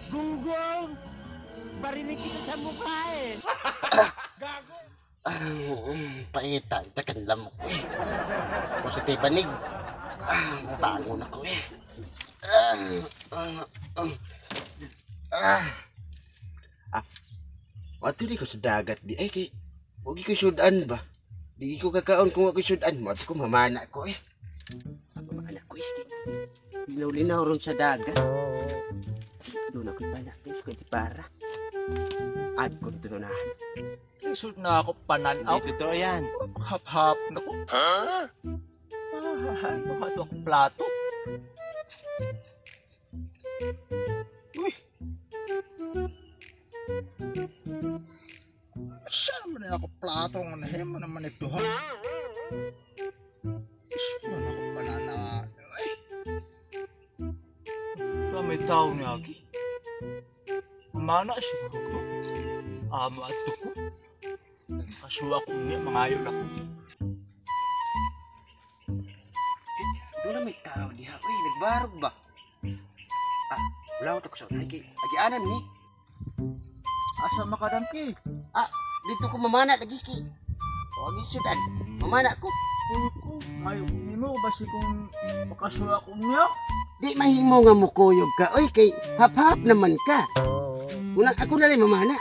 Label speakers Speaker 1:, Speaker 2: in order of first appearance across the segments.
Speaker 1: Gunggong! Barinig kita sa mukha eh!
Speaker 2: Paita, takan lamok eh. Positive banig. Mabangon ako eh. Wato di ko sa dagat di ay kay wag ko sudan ba. Di ko kakaon kung ako sudan mo ko mamana ko eh. Mamana ko eh. Linaw-linaw ron sa dagat. Doon ako ipana ko di para. Ad ko dito na.
Speaker 3: Isod na ako pananaw.
Speaker 1: Hindi totoo yan.
Speaker 3: Hap-hap na ko. Ha? Ah, buhat ako plato. Uy! Siya naman na ako plato ng nahimo naman ito, ha? Isod na ako pananaw. Ay! Ito may tao niya, Aki. Mana siguro ko. Amo at ko. Kasuwa ko niya, mangayo na ko.
Speaker 2: Doon na may tao diha. Uy, nagbarog ba? Ah, wala ko sa unahan kay agianan ni.
Speaker 3: Asa makadangki?
Speaker 2: Ah, dito ko mamana lagi kay. Wag isudan. Mamana ko.
Speaker 3: Kuyo ko. Ayo nimo basi kung makasuwa ko niya.
Speaker 2: Di mahimo nga mukuyog ka. Uy, kay hap-hap naman ka. Unang ako na lang mamana.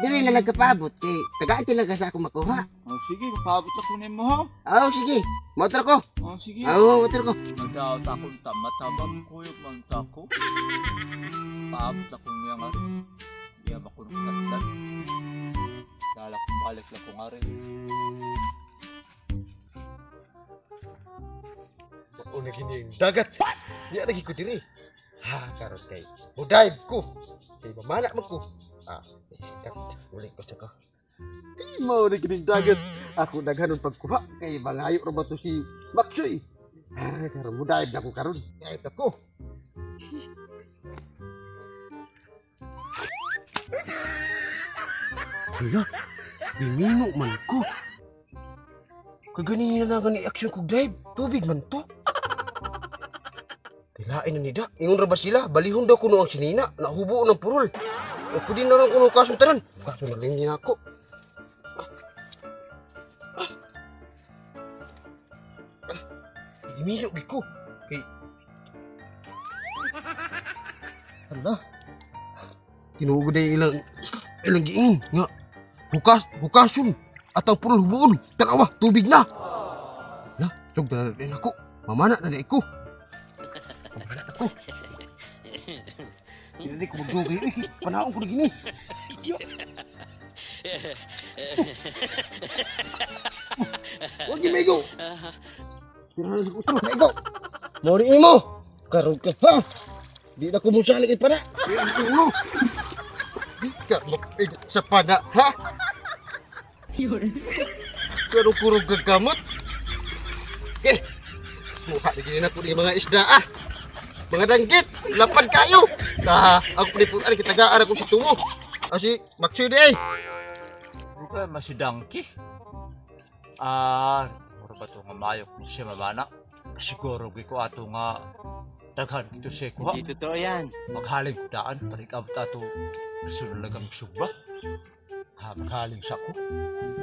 Speaker 2: Dili na nagkapaabot kay tagaan talaga sa ako makuha.
Speaker 3: Oh, sige, paabot ako nimo ha.
Speaker 2: Oh, sige. Motor ko.
Speaker 3: Oh, sige.
Speaker 2: Oo, motor ko.
Speaker 3: Nagdaot akong tama-tama, kuyog man ta ko. Paabot ako niya nga rin. Iya ba ko nung tatlan. Dala kong balik lang ko nga rin.
Speaker 2: Mao na gini ang dagat. Di lagi ko diri. Ha, karon kay mo-dive ko. Kay mamana man ko. Ah, kat ulit ko sa ko. Ay, mao na gini ang dagat. Ako daghanon pagkuha kay mangayo ra ba to si Maksoy. Ah, karon mo-dive na ko karon. Dive na ko. Hala, dimino man ko. Kaganina na gani action kog dive. Tubig man to. Tilain na nida. Ingon ra ba sila? Balihon daw kuno ang sinina. Nahubo ng purol. O pwede na rin kuno kasong tanan. Kaso na rin niya ako. Imilo gi ko. Kay hala. Tinuod day ilang giingon nga hukasun at ang purol hubuon. Tanawa, tubig na. Na, sug na rin ako. Mamana na di ko. Mamana ako. Hindi ko magdugay. Uy, panaon ko na gini. Huwag yung maigo. Tirahan sa kutro. Maigo. Mori imo. Karoon ka, ha? Di na kumusalik ay pana. Ulo. Di ka maigo sa pana, ha? Pero kurog gagamot. Okay. Mukha na gini na ko ni mga isda, ah. Mga danggit, lapad kayo. Ta, ako panipuan kitagaan ako sa tumo. Asi, Maksoy di ay.
Speaker 3: Buka masidangki. Ah, mura ba ito nga mayok mo siya mamana? Siguro ko ato nga daghan kito siya kuha.
Speaker 1: Hindi totoo yan.
Speaker 3: Maghaling ko daan, parikabot ato nasunod ang sugba. Ha, maghaling sa ko.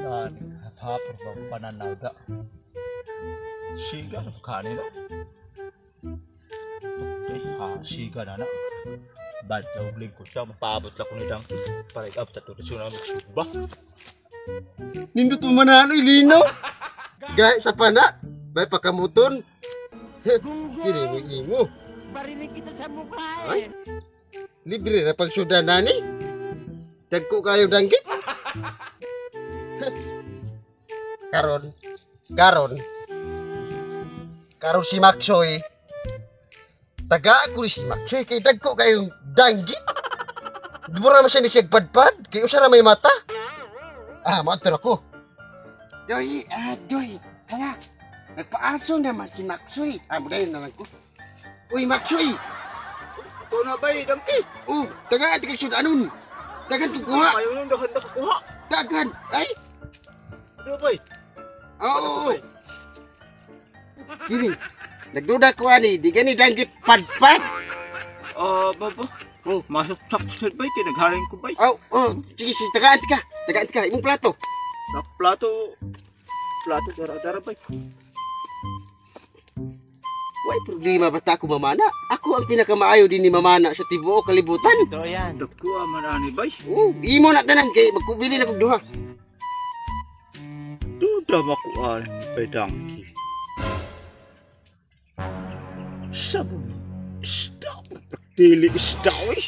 Speaker 3: Daan, hap-hap, ba pananaga. Siga na kanina. Okay, ha, siga na na. Bad na ugling ko siya, mapaabot lang ko ni Dangki. Parikabot ato nasunod ang sugba.
Speaker 2: Nindot mo manalo, ilino. Gay sa pana, bay pakamuton. Kini mo imo.
Speaker 1: Barinig kita sa mukha
Speaker 2: Ay.
Speaker 1: eh!
Speaker 2: Libre na pagsudan nani. Dagko kayo danggit. Karon, karon. Karon si Maksoy. Taga ako ni si Maksoy kay dagko kayong danggit. Dibura man siya ni siya padpad kay usa ra may mata. Ah, maadto na ko. Doy, ah, doy. Hala. Nagpaaso naman si Maksoy. Ah, mudayon na lang ko. Uy, Maksoy.
Speaker 3: Ito na bay, Dangki!
Speaker 2: Oh, tagaan tika sudanon. Dagan ko kuha.
Speaker 3: Ayaw nung daghan na kuha.
Speaker 2: Dagan. Ay.
Speaker 3: Ano bay?
Speaker 2: Oo. Kini. Nagduda ko ani, di gani danggit padpad.
Speaker 3: Baba.
Speaker 2: Oh.
Speaker 3: Masaksak sa bay kay nagharing ko bay.
Speaker 2: Aw, oh, sige, sige, tagaan ka. Tagaan ka, imong plato.
Speaker 3: Sa plato. Plato dara-dara bay.
Speaker 2: Way problema basta ako mamana. Ako ang pinakamaayo din ni mamana sa tibuok kalibutan.
Speaker 1: Totoo yan.
Speaker 3: Dagko man ani bay.
Speaker 2: Oh, imo na tanan kay magkubili na kog duha.
Speaker 3: Duda makuan bay dangki. Sabon. Isda. Dili isda oy.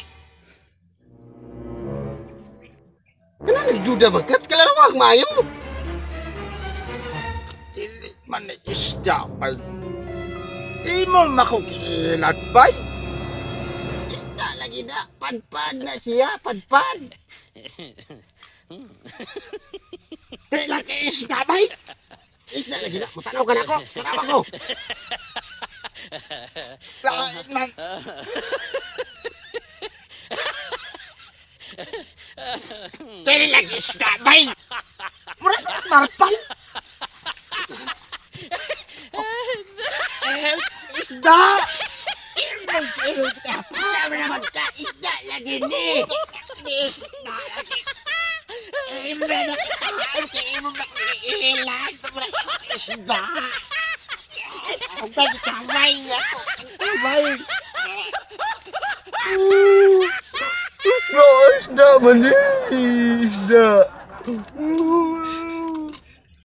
Speaker 2: Ano nagduda man kat kalaro ang maayo.
Speaker 3: Dili man ni isda bay. Imo makukilat bay.
Speaker 2: Isda lagi na, padpad na siya, padpad.
Speaker 3: Dili lagi isda bay.
Speaker 2: Isda lagi na, matanaw ka na ako, matanaw ako.
Speaker 3: Lain man. Dili lagi isda bay. Mura ka marpal. Isda.
Speaker 2: Tama naman ka, isda lagi ni.
Speaker 1: Isda lagi. Imo na imo makiilan. Isda. Ang kamay ako. Kamay.
Speaker 3: No, isda man eh. Isda.